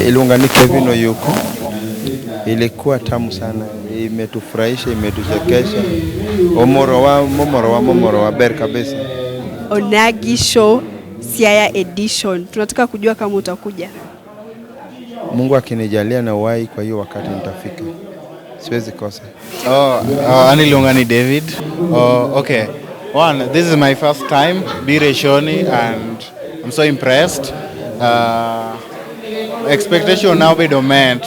Iluonga ni Kevin Oyuko. Ilikuwa tamu sana, imetufurahisha, imetuchekesha. Omorowa, momorowa, momorowa ber kabisa. Onagi Show Siaya Edition. Tunataka kujua kama utakuja. Mungu akinijalia na uhai, kwa hiyo wakati nitafika, siwezi kosa. Oh, an iluonga ni David. Oh, okay. One, this is my first time biro e show ni and I'm so impressed. Expectation now bedo met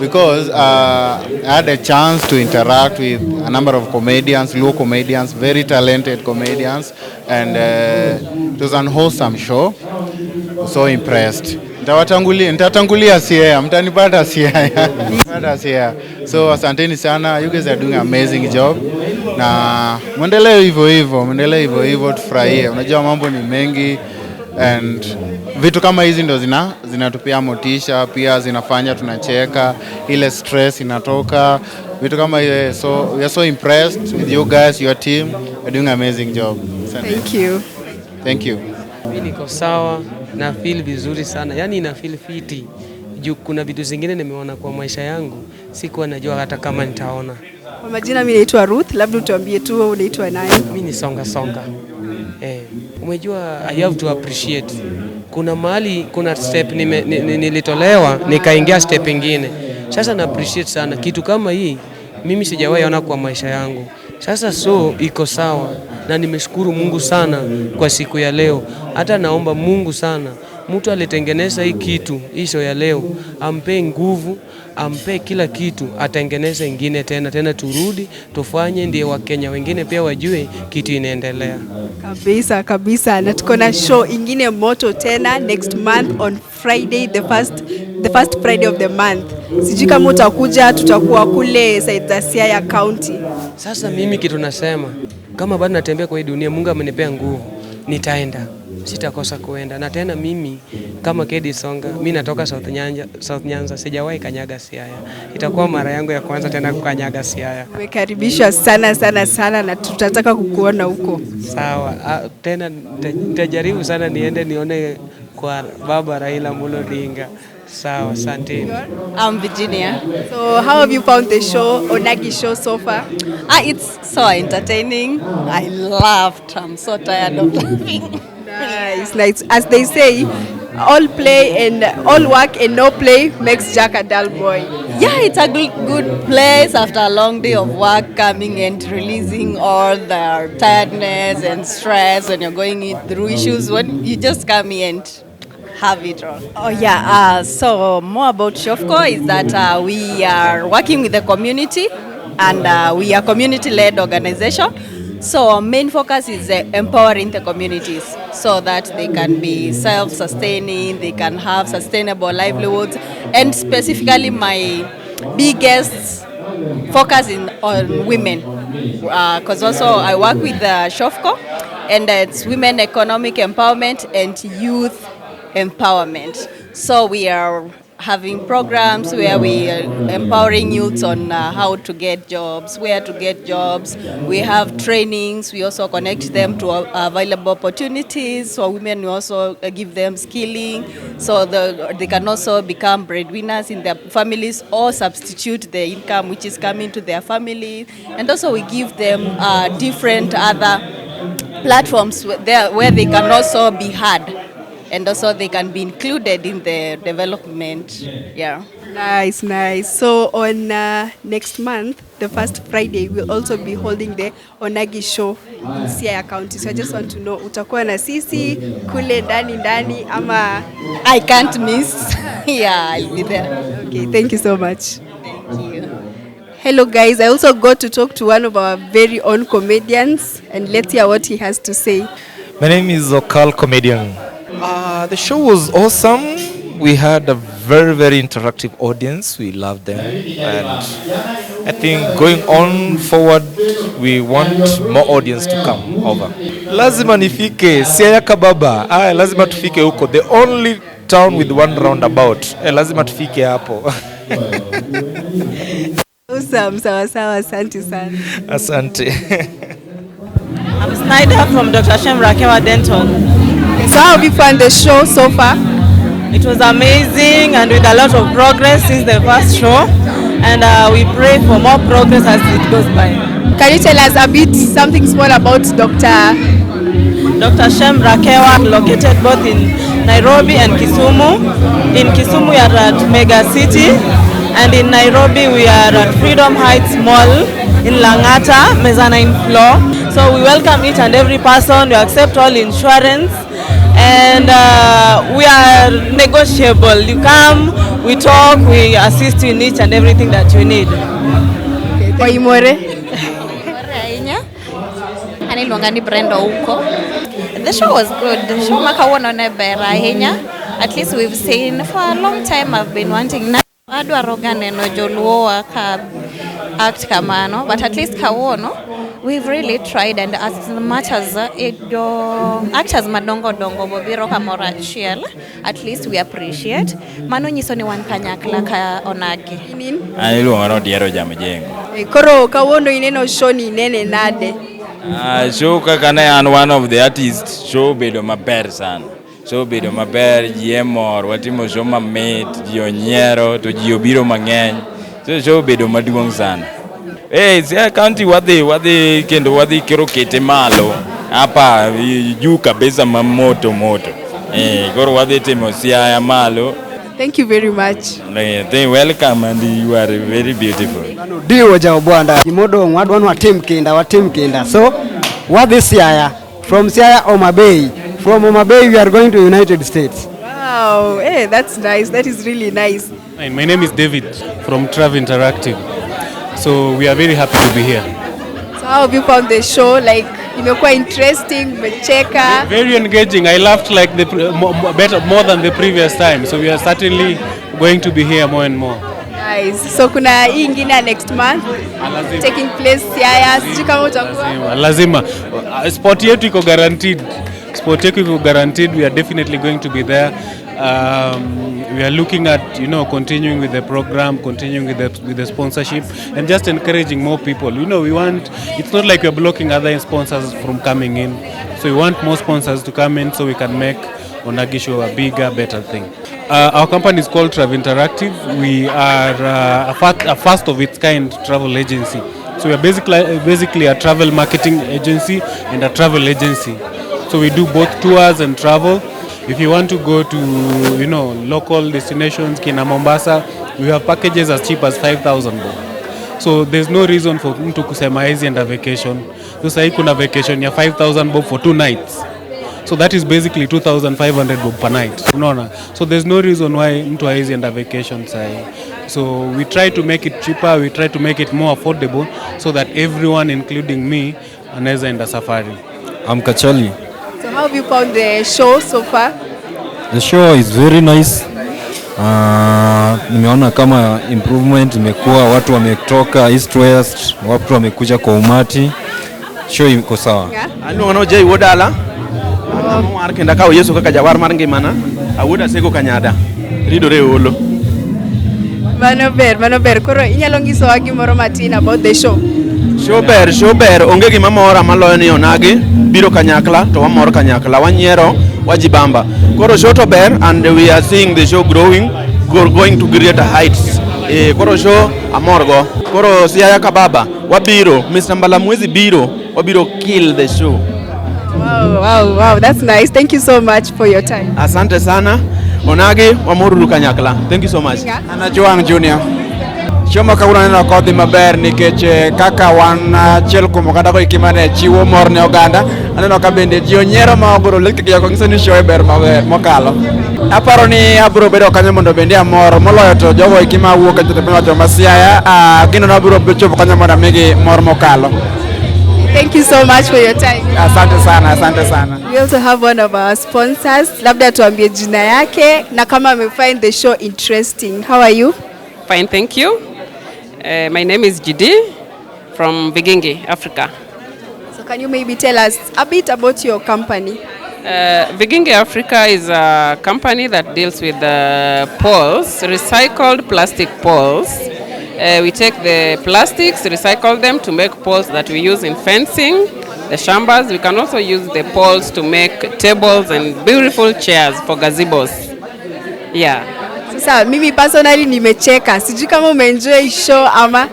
because I had a chance to interact with a number of comedians, Luo comedians, very talented comedians, and it was an wholesome show. So impressed. Nitawatangulia, nitatangulia Siaya, mtanipata Siaya. Mtanipata Siaya. So asanteni sana, you guys are doing amazing job. Na mwendelee hivyo hivyo, mwendelee hivyo hivyo, tufurahie. Unajua mambo ni mengi and vitu kama hizi ndo zinatupia motisha, pia zinafanya tunacheka, ile stress inatoka, vitu kama hiyo. So we are so impressed with you guys, your team are doing amazing job. Asante. Thank you. Thank you. Mi niko sawa na feel vizuri sana, yaani na feel fiti juu kuna vitu zingine nimeona kwa maisha yangu sikuwa najua hata kama nitaona. Kwa majina mimi naitwa Ruth, labda utuambie tu wewe unaitwa nani? Mi ni Songa Songa. Eh, umejua I have to appreciate. Kuna mahali kuna step nilitolewa nikaingia step ingine. Sasa na appreciate sana kitu kama hii mimi sijawahi ona kwa maisha yangu. Sasa so iko sawa na nimeshukuru Mungu sana kwa siku ya leo. Hata naomba Mungu sana mtu alitengeneza hii kitu hii show ya leo ampe nguvu, ampe kila kitu, atengeneze ingine tena tena, turudi tufanye, ndio Wakenya wengine pia wajue kitu inaendelea. Kabisa kabisa, na tuko na show ingine moto tena next month on Friday, the first Friday of the month. Sijui kama utakuja, tutakuwa kule side za Siaya County. Sasa mimi kitu nasema, kama bado natembea kwa hii dunia, Mungu amenipea nguvu, nitaenda, sitakosa kuenda. Na tena mimi kama Kedi Songa, mi natoka South Nyanza, South Nyanza, sijawahi kanyaga Siaya. Itakuwa mara yangu ya kwanza tena kukanyaga Siaya. Umekaribishwa sana sana sana na tutataka kukuona huko. Sawa, tena nitajaribu sana niende nione kwa baba Raila Amolo Odinga. Sawa, asanteni. I'm Virginia. So how have you found the show, Onagi Show, so far? Ah, it's so entertaining. I laughed. I'm so tired of laughing. Nice, nice. As they say, all play and all work and no play makes Jack a dull boy. Yeah, it's a good, good place after a long day of work, coming and releasing all the tiredness and stress when you're going through issues. When you just come here and have it all. Oh yeah. So more about Shofco is that we are working with the community, and we are community-led organization. So our main focus is empowering the communities so that they can be self-sustaining, they can have sustainable livelihoods, and specifically my biggest focus in on women, because also I work with the Shofco, and it's women economic empowerment and youth empowerment. So we are having programs where we are empowering youths on how to get jobs, where to get jobs. We have trainings. We also connect them to available opportunities. For women, we also give them skilling so they can also become breadwinners in their families or substitute the income which is coming to their family. And also we give them different other platforms where they can also be heard and also they can be included in the development. Yeah. Nice, nice. So on next month, the first Friday, we'll also be holding the Onagi Show in Siaya County. So I just want to know, utakuwa na sisi kule ndani ndani ama? I can't miss. Yeah, I'll be there. Okay, thank you so much. Thank you. Hello guys, I also got to talk to one of our very own comedians and let's hear what he has to say. My name is Okal Comedian. The show was awesome. We had a very, very interactive audience. We loved them. And I think going on forward, we want more audience to come over. Lazima nifike Siaya Kababa. Ah, lazima tufike huko. The only town with one roundabout. Eh, lazima tufike hapo. Awesome, sawa sawa, asante sana. Asante. I'm Snyder from Dr. Shem Rakewa Dental. So how have you found the show so far? It was amazing and with a lot of progress since the first show, and we pray for more progress as it goes by. Can you tell us a bit, something small about Dr. Shem Rakewa, located both in Nairobi and Kisumu. In Kisumu we are at Mega City, and in Nairobi we are at Freedom Heights Mall in Langata, mezzanine floor. So we welcome each and every person, we accept all insurance, and we are negotiable. You come, we talk, we assist you in each and everything that you need. Oimore? Ahinya. An iluonga ni Brenda Ouko. The show was good. The show ma kawuono ne ber ahinya. At least we've seen for a long time I've been wanting na adwaro ga neno joluo wa ka act kamano, but at least kawuono we've really tried, and as much as jo actors madongo dongo bobiro kamoro achiel, at least we appreciate. Mano nyiso ni wan kanyakla ka onagi. An iluonga ni Odiero Jamjengo. Koro kawuono ineno show ni inene nade? Show kaka ne an one of the artists, show obedo maber sana. Show obedo maber, ji e mor, watimo show mamit, ji onyiero, to ji obiro mang'eny. So show obedo maduong' sana. Siaya County wadhi kendo wadhi koro kete malo hapa juu kabisa mamoto moto. Koro wadhi timo Siaya malo. Thank you very much. Welcome, and you are very beautiful. Diwo ja Obwanda gimodong' wadwa ni watim kinda, watim kinda. So wadhi Siaya, from Siaya Homa Bay, from Homa Bay we are going to United States. Wow, hey, that's nice. That is really nice. Hi, my name is David from Trav Interactive. So we are very happy to be here. So how have you found the show? Like, imekuwa interesting, umecheka? Very engaging. I laughed like the better more than the previous time. So we are certainly going to be here more and more. Nice. So kuna hii ingine next month taking place Siaya. Sijui kama utakuwa. Lazima. Spot yetu iko guaranteed. Spot yetu iko guaranteed. We are definitely going to be there. We are looking at, continuing with the program, continuing with the sponsorship, and just encouraging more people. We want, it's not like we're blocking other sponsors from coming in. So we want more sponsors to come in so we can make Onagi Show a bigger, better thing. Our company is called Trav Interactive. We are a first of its kind travel agency. So we are basically a travel marketing agency and a travel agency. So we do both tours and travel. If you want to go to local destinations, kina Mombasa, we have packages as cheap as 5,000 bob. So there's no reason for mtu kusema hawezi enda vacation. So sahi kuna vacation ya 5,000 bob for 2 nights. So that is basically 2,500 bob per night. Unaona? So there's no reason why mtu hawezi enda vacation sahi. So we try to make it cheaper, we try to make it more affordable so that everyone, including me, anaweza enda safari. I'm Kachali. So how have you found the show so far? The show is very nice. Nimeona kama improvement imekuwa, watu wametoka east west, watu wamekuja kwa umati. Show iko sawa. Aluonga ni Jay Wuod Dala. An kendo akawo Yesu kaka jawar mar ngimana. Awuod Asego Kanyada. Ridore e olo. Mano ber, mano ber. Koro inyalo nyisowa gimoro matin about the show. Show ber, show ber. Onge gima mora maloyo ni onagi biro kanyakla to wamor kanyakla. Wanyiero, wajibamba. Koro show to ber and we are seeing the show growing, going to greater heights. Koro show amor go. Koro Siaya Kababa, wabiro, Mr. Mbalamwezi biro, wabiro kill the show. Wow, that's nice. Thank you so much for your time. Asante sana. Onagi, wamoruru kanyakla. Thank you so much. An Ajuang Junior. Chiemo ma kawuono aneno kodhi maber nikech kaka wan achiel kuom oganda go eki mane chiwo mor ne oganda, aneno ka bende ji onyiero ma ogolo lekegi oko nyiso ni show ber maber mokalo. Aparo ni abiro bedo kanyo mondo bende amor moloyo to jogo eki mawuok e piny owacho ma Siaya, gino abiro chopo kanyo mondo amigi mor mokalo. Thank you so much for your time. Asante sana, asante sana. We also have one of our sponsors. Labda tuambie jina yake na kama amefind the show interesting. How are you? Fine, thank you. My name is Jidi from Vigingi, Africa. So can you maybe tell us a bit about your company? Vigingi Africa is a company that deals with poles, recycled plastic poles. We take the plastics, recycle them to make poles that we use in fencing, the shambas. We can also use the poles to make tables and beautiful chairs for gazebos. Yeah. Sasa mimi personally nimecheka. Sijui kama umeenjoy show ama.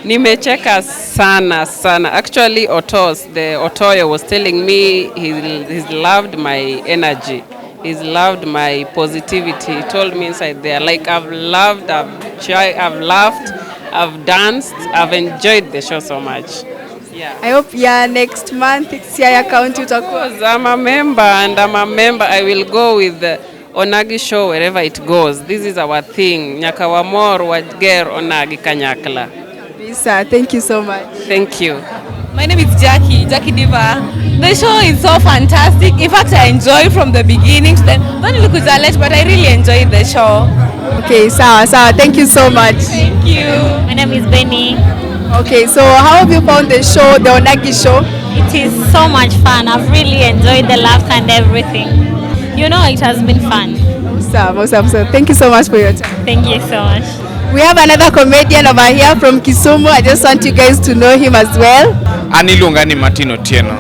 Nimecheka sana sana. Actually, Otos, the Otoyo was telling me he's loved my energy. He's loved my positivity. He told me inside there, like, I've loved, I've laughed, I've danced, I've enjoyed the show so much. Yeah. I hope, yeah, next month Siaya County utakuwa. I'm a member, and I'm a member. I will go with the Onagi show wherever it goes. This is our thing. Nyaka wamor wager Onagi kanyakla. Kabisa. Thank you so much. Thank you. My name is Jackie, Jackie Diva. The show is so fantastic. In fact, I enjoyed from the beginning to the end. Nilikuja late, but I really enjoyed the show. Okay, sawa sawa. Thank you so much. Thank you. My name is Benny. Okay, so how have you found the show, the Onagi show? It is so much fun. I've really enjoyed the laughter and everything. You know, it has been fun. Awesome, awesome. So thank you so much for your time. Thank you so much. We have another comedian over here from Kisumu. I just want you guys to know him as well. An iluonga ni Martin Otieno.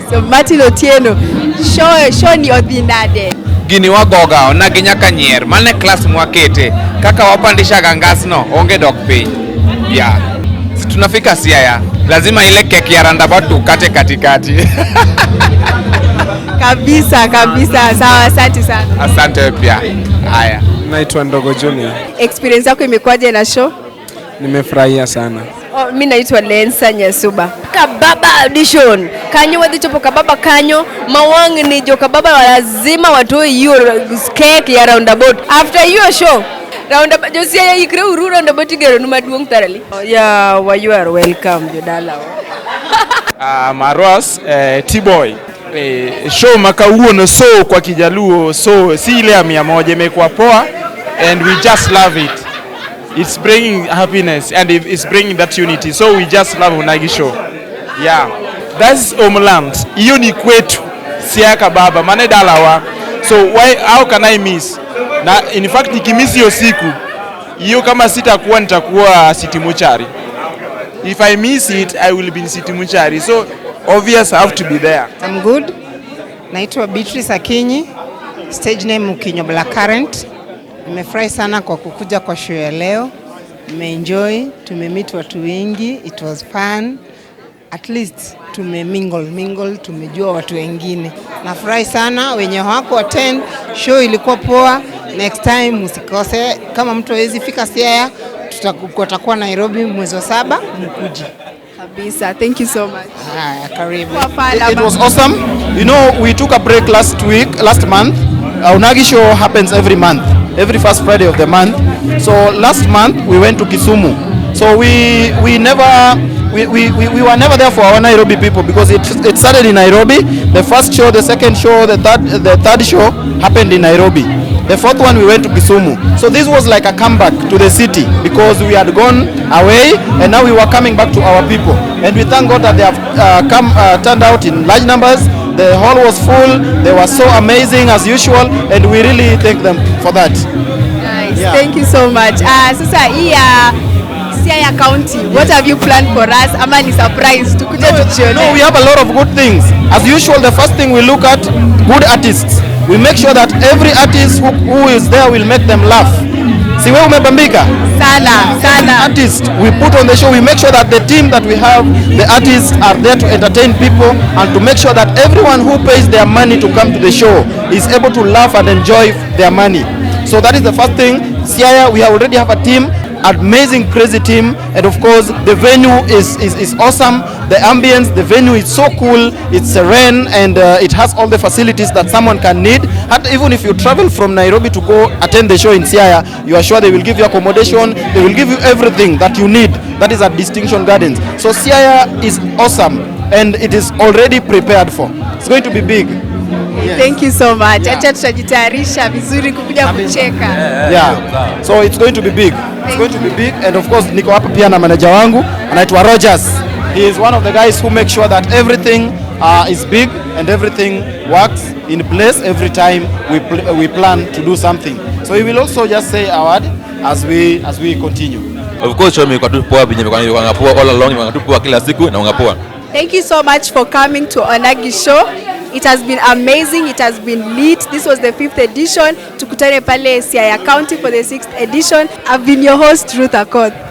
So Martin Otieno, show ni odhi nade? Gini wagoga onagi nyaka nyier. Mano e class mwakete. Kaka wapandishaga ngasno, onge dok piny. Yeah. Si tunafika Siaya. Lazima ile keki ya roundabout tukate katikati. Kabisa, kabisa. Sawa, asante sana. Asante pia. Haya. Naitwa Ndogo Junior. Experience yako imekuwaje na show? Nimefurahia sana. Oh, mi naitwa Lensa Nyasuba. Kababa audition. Kanyo wadhi chopo Kababa kanyo, mawang ni jo Kababa lazima watoe hiyo cake ya roundabout. After hiyo show, roundabout jo Siaya ikre uru roundabout igero nu maduong' tarali. Oh, yeah, well, you are welcome jodala. Marwas T-boy. Show makawuono so kwa Kijaluo, so si ile ya 100 imekuwa poa and we just love it. It's bringing happiness and it's bringing that unity. So we just love Onagi show. Yeah. That's homeland. Hiyo ni kwetu. Siaya Kababa, mane dalawa. So why, how can I miss? Na in fact nikimiss hiyo siku, hiyo kama sitakuwa nitakuwa City Mochari. If I miss it, I will be in City Mochari. So obvious I have to be there. I'm good. Naitwa Beatrice Akinyi, stage name Ukinyo Blackcurrant. Nimefurahi sana kwa kukuja kwa show ya leo. Nimeenjoy, tumemeet watu wengi, it was fun. At least tumemingle, tumejua watu wengine. Nafurahi sana wenye hawako attend, show ilikuwa poa. Next time msikose. Kama mtu hawezi fika Siaya, tutakuwa Nairobi mwezi wa 7, mkuje. Kabisa. Thank you so much. Haya, karibu. It was awesome. You know, we took a break last month. Onagi show happens every month, every first Friday of the month. So last month we went to Kisumu. So we were never there for our Nairobi people because it started in Nairobi. The first show, the second show, the third show happened in Nairobi. The fourth one we went to Kisumu. So this was like a comeback to the city because we had gone away and now we were coming back to our people. And we thank God that they have turned out in large numbers. The hall was full. They were so amazing as usual, and we really thank them for that. Nice. Yeah. Thank you so much. Sasa hii Siaya County, what have you planned for us? Ama ni surprise tukuje tujione. No, we have a lot of good things. As usual, the first thing we look at, good artists. We make sure that every artist who is there will make them laugh. Si wewe umebambika? Sana, sana. Artist we put on the show, we make sure that the team that we have, the artists are there to entertain people and to make sure that everyone who pays their money to come to the show is able to laugh and enjoy their money. So that is the first thing. Siaya, we already have a team, amazing, crazy team, and of course the venue is awesome. The ambience, the venue is so cool, it's serene, and it has all the facilities that someone can need. And even if you travel from Nairobi to go attend the show in Siaya, you are sure they will give you accommodation, they will give you everything that you need. That is at Distinction Gardens. So Siaya is awesome, and it is already prepared for. It's going to be big. Yes. Thank you so much. Acha tutajitayarisha vizuri kukuja kucheka. Yeah. So it's going to be big. It's going to be big, and of course niko hapa pia na manager wangu anaitwa Rogers. He is one of the guys who make sure that everything is big and everything works in place every time we plan to do something. So he will also just say a word as we continue. Of course show imekuwa tu poa, imekuwa poa all along, imekuwa tu poa kila siku na unga poa. Thank you so much for coming to Onagi show. It has been amazing. It has been lit. This was the fifth edition. Tukutane pale Siaya County for the sixth edition. I've been your host, Ruth Akoth.